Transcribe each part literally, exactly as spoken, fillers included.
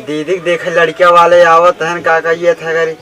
दीदी के देखे लड़किया वाले आवत हन, का कहिए था अगर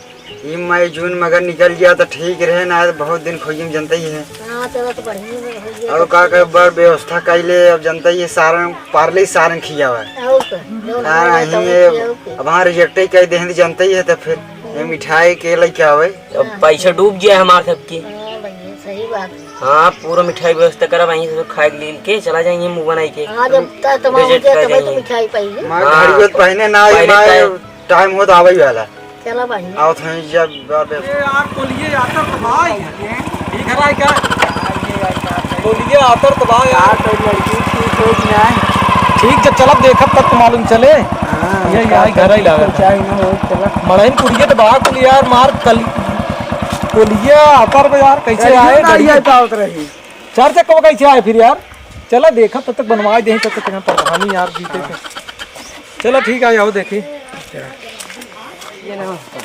ई मई जून में अगर निकल गया तो ठीक रहे, ना तो बहुत दिन खोइम जनते ही है। हाँ, चलो तो बढ़िया में हो गया। और का कहे, बड़ व्यवस्था कैले, अब जनते ही है, सारन पारले ही सारन खियावे। और का? जौन हाँ, होगा नहीं, तौन ये खियाओ के। अब हाँ रिजेक्ट ही कह दे, जनते ही है, तो फिर ये मिठाई के लेके आवे। अब पैसा डूब गया हमार सबके। हाँ भैया, सही बात है। हाँ, पूरा मिठाई व्यवस्था करा, वहीं से खाए के, ले के चला जाएंगे मुंह बनाई के। हाँ, जब तक तमाम हो गया, तब तो मिठाई पाइए। मार हाँ। घड़ियों तो पहने ना, पहले मार टाइम। टाइम हो तो आवे ही वाला। चलो भाई। आओ थे जब, जब ए यार, बोलिए, आतर तो भाई। ठीक है भाई, क्या? बोलिए, आतर तो भाई यार। यार, तो लड़की ठीक हो कि नहीं? ठीक, जब चलब देखब तब तो मालूम चले। हाँ, ये, का ये घर ही लागत है। चाहे ना हो, चला। मड़इन कुड़िए तो बा कुल यार, मार कल-, बोलिए, आतर बा यार, कैसे आए, गाड़ियों का गाड़ी ये के? पावत रही। चार चक्का कैसे आए फिर यार? चला देखा, तब तक बनवा दे, तब तक यहाँ प्रधानी यार जीते थे। चला ठीक है, आओ देखी।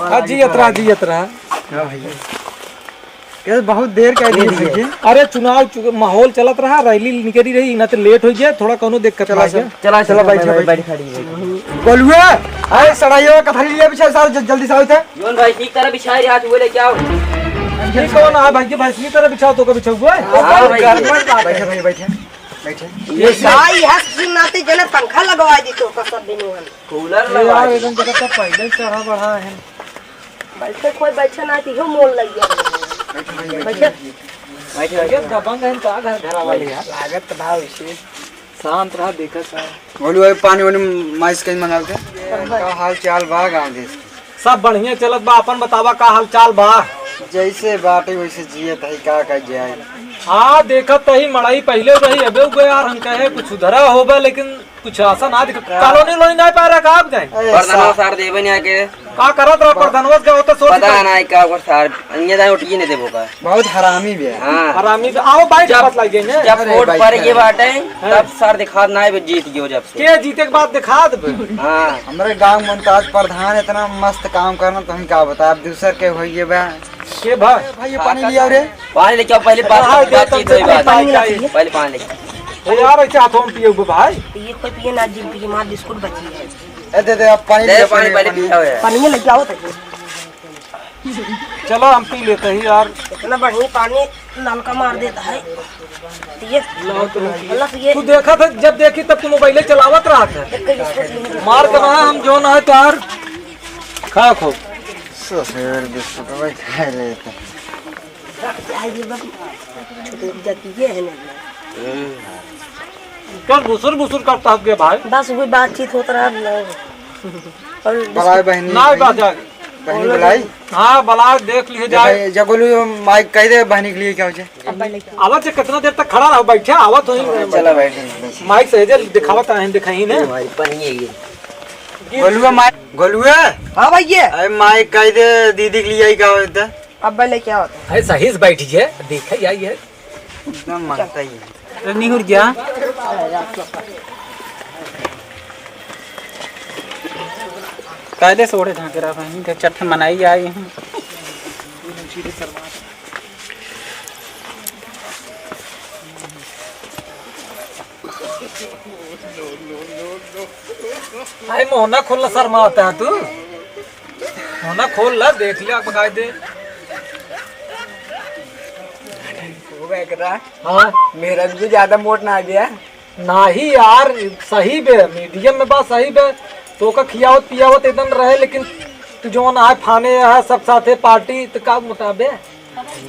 हाँ, जियत रहा, जियत रहा। हाँ भैया। ये बहुत देर कह दी भैया। अरे चुनाव चु-, माहौल चलत रहा, रैली निकली रही, ना तो लेट हो गया, थोड़ा कौनो दिक्कत चला ना सर। गया। चला, चला, चला, बैठे, बैठे, बैठे। बैठे, खड़ी, बैठे। गोलुआ, अरे सड़ाइयो का थैली ले पीछे सार, जल-, जल्दी से आओ इधर। योन भाई, ठीक तरह बिछाए रहा, तू बोले क्या हो? ठीक कौन है भाई, ये भैंसनी तरह बिछाओ तो का बिछाऊ है? हाँ भाई। गड़बड़ बात है। बैठे, बैठे, बैठे, बैठे। ये भाई, हंस दिन नाते जने पंखा लगवा दी तो का सब दिन हुआ। कूलर ए लगवा यार, दी। एकदम जगह तो पहले ही चढ़ा बढ़ा है। बैठे, कोई बैठे ना, तो इहो मोल लग गया। बैठे, बैठे। बैठे, बैठे। ये दबंग है, का घर, घर वाले यार। लागत भाव से। शांत रहा, देखत रहा। बोलू, अरे पानी वानी माइस कहीं मंगा के। का हाल चाल बा गाँव देश? सब बढ़िया चलत बा, अपन बतावा का हाल चाल बा? जैसे बाटे वैसे जियत है, का का जाए। हाँ, देखत तो ही मड़ई पहले रही, अबे उगे यार, हम कहे कुछ सुधरा होबे, लेकिन कुछ आसा ना दिख। का? कॉलोनी लोनी नहीं पा रहा का आप जाए? अरे प्रधानवा सार। सार देवे नहीं आके। का करत रहा प्रधानवा के होता सोच पता के। ना है का ओकर सार, अन्य दाई उठिए नहीं देबो का। बहुत हरामी बे। हाँ। हरामी बे। आओ बैठ जब, बस लग जाएंगे। जब अरे वोट बैठ पर ये कर। बाटे, हाँ। तब सार दिखात ना है, जीत गयो जब से। के जीते के बाद दिखा देबे। हाँ। हमरे गांव में तो आज प्रधान इतना मस्त काम करना, तो हम का बता, अब दूसर के होइए बा। के भाई? भाई, ये पानी लिया रे। पानी लेके आओ, पहले बात, हाँ, बातचीत दे, हुई बात। पानी लेके आओ। पहले पानी लेके आओ। ए यार, ऐसे हाथों में पिए हुए भाई। ये कोई पिए ना, जिन पिए, मार बिस्कुट बची है। ए, दे दे, अब पानी दे, लिया, पानी पानी, पहले पानी। पिया हुआ है। पानी लेके आओ तो। चलो, हम पी लेते हैं यार। इतना बढ़िया पानी नलका मार देता है। ये लाओ तो। गलत ये। तू देखा था, जब देखी तब तू मोबाइले चलावत रहा था। एक ही बिस्कुट नहीं। मार के वहाँ हम जो ना है तार खा खो। ससुर बिस्कुट भाई खा लेते। आ, ये बस छोटे जाति के है ना। हम्म। क्या घुसुर घुसुर करता है के भाई? बस वही बातचीत होत रहा ना। और बलाई बहनी ना, आई। बस आ। बहनी बलाई। हाँ, बला देख लिए जाए। जगोलू माइक कह दे बहनी के लिए क्या हो जाए? अब भाई लेके आओ। आवत से कितना देर तक खड़ा रहो, बैठे आवत हो ही। चला बैठ। माइक सही से दिखावत है, दिखाई ने। भाई पानी है ये। गोलुआ माइक, गोलुआ। हाँ भैया। अरे माइक कह दे दीदी के लिए आई क्या होता? अब भाई लेके आओ। अरे सही से बैठ गया, देखा या ये। एकदम मानता ही है। अरे निहुर जा। कायदे से ओढ़े झांके रहा भाई, इनके चट्ट मनाई आई हूँ। भाई मोहना खोल ला, शर्मा होता है तू। मोहना खोल ला, देख लिया, बकायदे। वो क्या कर रहा? हाँ। मेरा भी ज्यादा मोट ना आ गया। नाही यार, सही बे, मीडियम में बा, सही बे। तोका खियावत पियावत एकदम रहे, लेकिन तू जौन आए फाने है सब साथे पार्टी, तो का मोटाबे?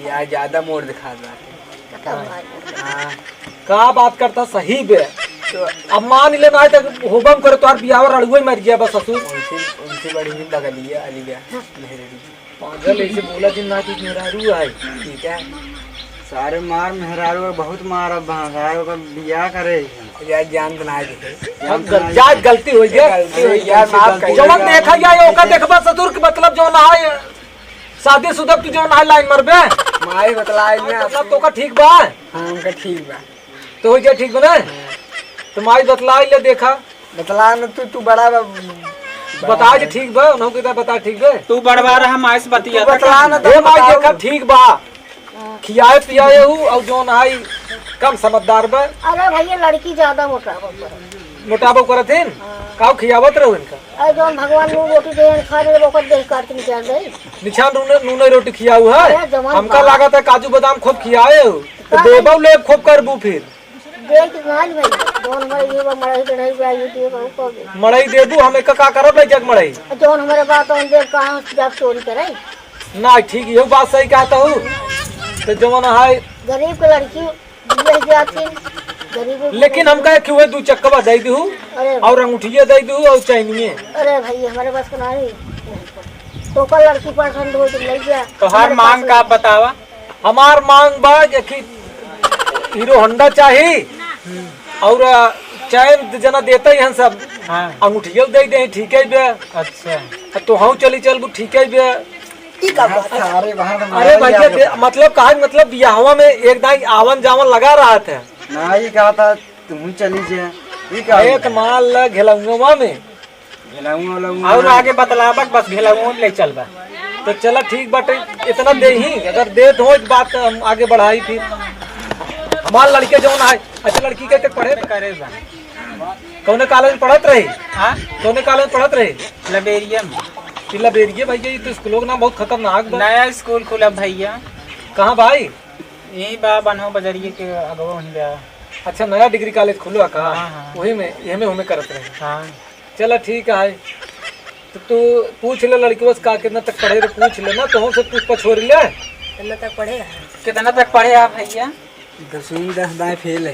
यार, ज्यादा मोड़ दिखा रहा है। हाँ। का बात करता, सही बे। तो अब मान ले ना, तो होबम करे, तोहार बियाह रड़ुए मर गया बस ससुर। उनसे, उनसे बड़ी ही बगलिया, अलिया, मेहरड़ी। पागल ऐसे बोला जिन ना कि मेहरारू है। ठीक है। सारे मार मेहरारू का बहुत मार अब वहाँ सारे का बियाह करे। यार जान तो ना देखे। हम जानत गल-, ना जात गलती हो गया। गलती हो गया, माफ कर जवन दे। देखा जाए ओका देखबा ससुर के मतलब जो ना है शादीशुदा तू जो ना लाइन मरबे। माई बतलाई भाई, में मतलब आपको। तोका ठीक बा? हाँ, हमका ठीक बा। तो हो गया ठीक बा ना? तो माई बतलाई ले देखा। बतला न तू, तू बड़ा बा-, बता जे ठीक बा, उन्हों के बता ठीक बा। तू बड़वा रहा, माई से बतिया तू बतला न ए तो माई बताऊ। देखा ठीक बा। खियाए पियाए हूँ और जौन आई कम समझदार बा। अरे भैया लड़की ज्यादा मोटा बा। मोटापा करत हिन? हाँ। काउ खियावत रहो इनका? अरे जौन भगवान नून रोटी दे, खा ले, ओकर देह काट के निकाल दे। निछान नून, नून रोटी खियाऊ है? अरे जवान हमका बा। लागत है काजू बादाम खूब खियाए हो, तो का देबौ ले खूब करबू फिर। देख के कहाँ ले भाई, जौन हमारे ये बा, मड़ई चढ़ाई बा, ये दे बा, ऊपर दे। मड़ई देबू, हम एक का करब ले जग मड़ई? जौन हमारे बात, जौन देख कहाँ से जाके चोरी करे? ना, ठीक, ये बात सही कहत हूँ। तो जौन है गरीब के लड़की बियाह जाथिन, गरीब के लेकिन लड़की। हमका एक हुए दू चक्कवा दे दू अरे और अंगूठिया दे दू और चैनिए। अरे भाई, हमारे पास को नहीं। तो का लड़की पसंद हो तो ले जा। तोहार हमारे मांग पास का नहीं। बतावा? हमार मांग बा कि एक ही हीरो होंडा चाही और, अ, चैन जना देते ही हम सब। हाँ। अंगूठिया दे दे, ठीक है बे। अच्छा। तो हम चली चलबू, ठीक है बे। ई का बात है? अरे बाहर अरे भैया, दे, मतलब कहा, मतलब बियाहवा में एक दाई आवन जावन लगा रहा था। ना, ई कहा था तुम चली जे। ई का अरे बात तो है? मान ला घेलौंगवा में। घेलौंगवा, घेलौंगवा और में। आगे बतलाबक बस घेलौंगवा ले चलबा। तो चला ठीक बाटे, इतना दे ही, अगर देत हो तो बात हम आगे बढ़ाई फिर। हमार लड़के जौन आए, अच्छा लड़की के तक पढ़े? करे बा। कौने कॉलेज में पढ़त रही? हाँ? कौने कॉलेज में पढ़त रही? लबेरिया में। ई लबेरिया भैया, ई तो स्कूल ना बहुत खतरनाक बा। नया स्कूल खुला भैया। कहाँ भाई? यही बा बनहो बजरिए के अगवा वहीं बा। अच्छा, नया डिग्री कॉलेज खुला का? हाँ, हाँ। वही में, यही में हमें करत रहे। हाँ। चला ठीक है, तो तू पूछ ले लड़कियों से का कितना तक पढ़े रहे, पूछ ले ना, तो हमसे पूछ पछोरी ले। कितना तक पढ़े हैं? कितना तक पढ़े आप भैया? दसवीं में दस बार फेल है।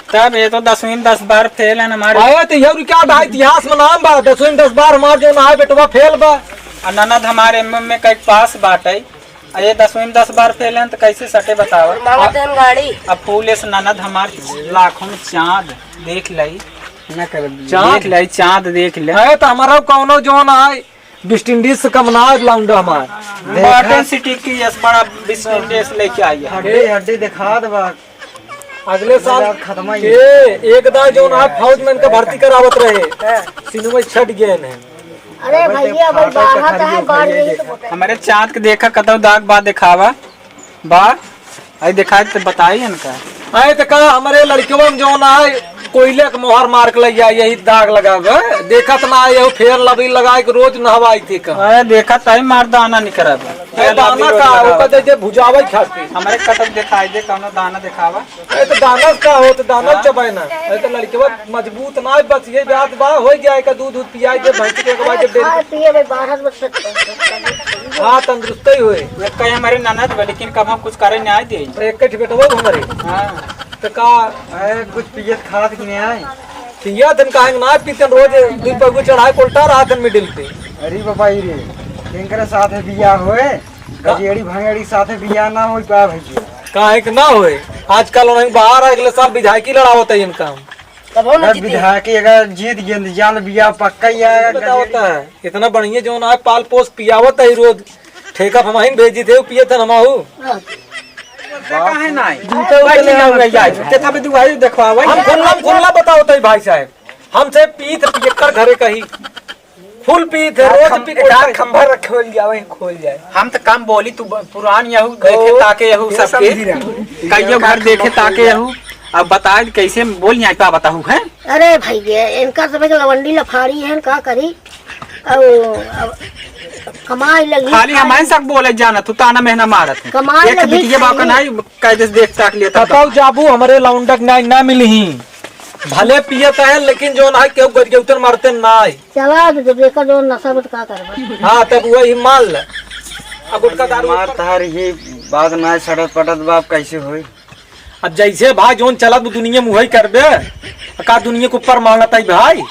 तब ये तो दसवीं में दस बार फेल है ना हमारे। अरे तो ये क्या बा, इतिहास में नाम बा, दसवीं में दस बार हमार जो ना है बेटवा फेल बा। और ननद हमारे एम ए में कई पास बाटे, आ ये दसवीं में दस बार फेल है तो कैसे सटे बतावा? मांगत हन गाड़ी। अब फूल एस ननद हमार लाखों में चांद देख लई। ना कर चांद? देख लई, चांद देख ले। है तो हमारा कौनो जो ना है, वेस्ट इंडीज से कम ना है लौंडा हमार। कॉटन सिटी की यस बड़ा वेस्ट इंडीज लेके आई है। हड्डी, हड्डी दिखा दबा। अगले साल खत्म ही। के एक दाई जौन है फौज में इनका भर्ती करावत रहे, हाँ। सिनेमा छट गए हैं। अरे भैया, भाई बाहर तो है, बाहर यही तो बोलते हैं। हमारे चांद के देखा, कतौ दाग बा दिखावा, बा, आई दिखाई तो बताई इनका। आए तो का हमारे लड़कवन जौन आए कोयले के मोहर मार के लइया, यही दाग लगावे, देखत ना आए, यहू फेयर लवली लगाए के रोज नहवाई थी का। अरे देखत आई मार दाना निकरब। ए, दाना का, ओकर दे दे भुजावे खातिर। हमरे कतक दिखाई दे, कौनो दाना दिखावा। ए, तो दाना का हो, तो दाना हाँ। चबाए ना। ए, तो लड़कवा मजबूत ना, बस ये बात बा, हो जाए का दूध, दूध पियाई दे, भैंस के खवाई दे, डेयरी खाए पिए में बारह बरस तक। हाँ, तंदुरुस्त ही होए। एक कहे हमारे ननद बा, लेकिन कब हम कुछ करे नहीं आए दे। एक ठे बेटवा बा हमारे। हाँ। तो का? ए, कुछ पियत खात की नहीं आए। पिया दिन काहे ना पीतन, रोज दुई पगुआ चढ़ाए के उल्टा रहतन मिडिल पे। अरे बाबा, ई रे, केंकरे साथे बियाह होए, का? गजेड़ी भंगेड़ी साथे बियाह ना होई पाए भैया। काहे के ना होए? आजकल उन्हें बाहर अगले साल विधायकी लड़ावत है इनका हम। तब हो ना अरे जीती। विधायकी अगर जीत गेंद जान बियाह पक्का ही आएगा, बताओ गजेड़ी। तो है, इतना बढ़िया जो ना है, पाल पोस पियावत है रोज, ठेका पे हमाहिन भेजी थे, पिए थे हमाहू। हाँ। काहे नाई? जूते उते बैठ ले जाओ, आओ। बैठ जाओ। जूते था भी दुआई देखवाओ, भाई। हम खुल्ला, खुल्ला बताओ तो भाई साहब, हमसे पीत पियक्कड़ घरे कही, फुल पीत है, रोज खम-, पी एक आध खंभा रखे हो लिया, वही खोल जाए। हम तो कम बोली, तू ब-, पुरान यहू देखे ताके यहू ये सबके, समझी रहा हूँ। कहियो घर देखे ताके यहू, अब बताए कैसे बोल यहाँ का बताऊ है? अरे भैया, इनका सब एक लवंडी लफाड़ी है, का करी? अब, अब कमाई लगी, खाली खाई। हमारे सब बोले जाना, तू ताना मेहना मारत है। कमाई एक लगी, बिटिया बाप का खाई। नहीं, कायदे से देख ताक लिया तब बताओ तक। जाबू, हमरे लौंडक ना, ना मिली ही। भले पियत है, लेकिन जो ना है, केहू गरिया उतर मारते ना है। चला, तो जब एकर जो नशा बा, तो का करबा? हाँ, तब वही मान ले। अब गुटखा दारू मार ऊपर तार ये बात ना सड़त पटत बाप कैसे होई? अब जैसे भाई जोन चलत वो दुनिया में वही करबे। का दुनिया के ऊपर मांगत है भाई?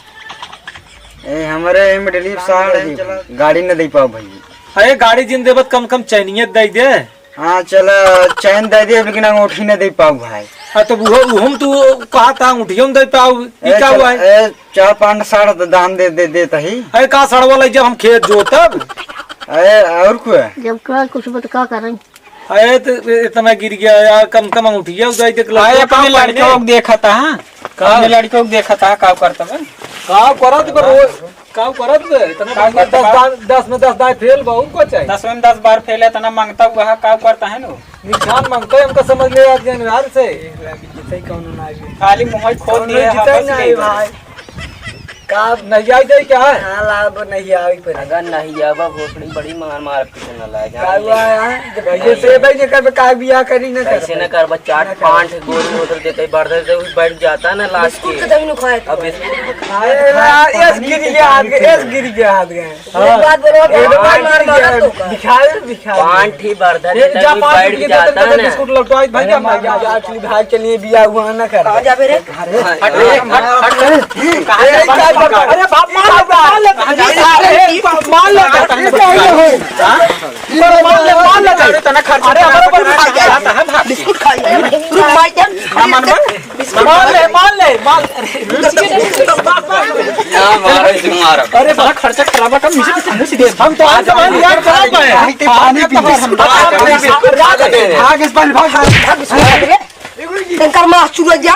ए, हमरे मिडिल साल है, गाड़ी न दे पाओ भाई। अरे गाड़ी जिन देबत कम कम चैनियत दे दे। हाँ, चला, चैन दे दे, लेकिन अंगूठी न दे पाओ भाई। आ, तो वो, वो हम तो कहा था, अंगूठियों में दे पाओ, ई ए, का चल, हुआ है? ए, चार पाँच साढ़ तो दान दे, दे, देता ही। अरे का सड़वा ले जब हम खेत जोतब? अरे, और कुछ? जब का कुछ बत का करें? अरे, तो इतना गिर गया यार, कम से कम अंगूठिया उजाई देख लो। अरे, तो अपने काम लड़के करने। को देखा था, हाँ? का? अपने लड़के को देखा था, का करता बे? का करत बे रोज? का करत बे? इतना काम बढ़िया करता दस बा? दान, दस में दस दाई फेल बा, उनको चाहिए। दस में दस बार फेल है, इतना मांगता हुआ है, का करता है नो? भिखान मांगते हमका समझ ले आज गंगार से। देख ला, अभी जीते ही कौनो ना आवे। खाली मुंह खोल कौनो दिए, जीते ही ना आवे भाई। का नहीं आई जाए क्या है? हाँ, लाभ नहीं आवे पर। अगर नहीं आवा, भोसड़ी बड़ी मार मार पीटे ना लाए का जाए। हुआ है? जब कैसे भाई जेकर पे का बियाह करी ना कैसे कर ना करबा? चाट ना कर। पांच गोल मोटर देते, बढ़ देते, बैठ जाता ना लास्ट बिस्कुट के। के दही नु खाए अब तो। बिस्कुट अरे यार, एस गिर गया हाथ के, एस गिर गया हाथ के। एक बात बोलो, एक बात मार मार दो का। भिखारी, भिखारी। पान ठी बरधन ए, तक जा भी पान बैठ ठी जाता तो ना। बिस्कुट लौटवाई भाई, अरे हम मार जा, जा, जा, जा, भाई, चलिए, बिया हुआ ना कर। कहाँ जाबे रे? हट, हट, हट, हट। अरे, अरे, क्या बात कर? अरे, बाप, मार लेता, मार लेता। अरे, अरे, बाप, मार लेता। अरे, मार ले, मार ले, अरे, तना खर्च अरे, हमारा बस खा गया। बिस्कुट खा गया। रुक, मार जा। ना मन में। मार ले, मार ले, मार। ना मारो, इसको मारो। अरे, बड़ा खर्चा खराबा कम, मुझे कुछ मुझे दे। हम तो आज जवान यार खराब है। पानी पी। भाग इस पानी, भाग, भाग। तंकर मार चुरा जा।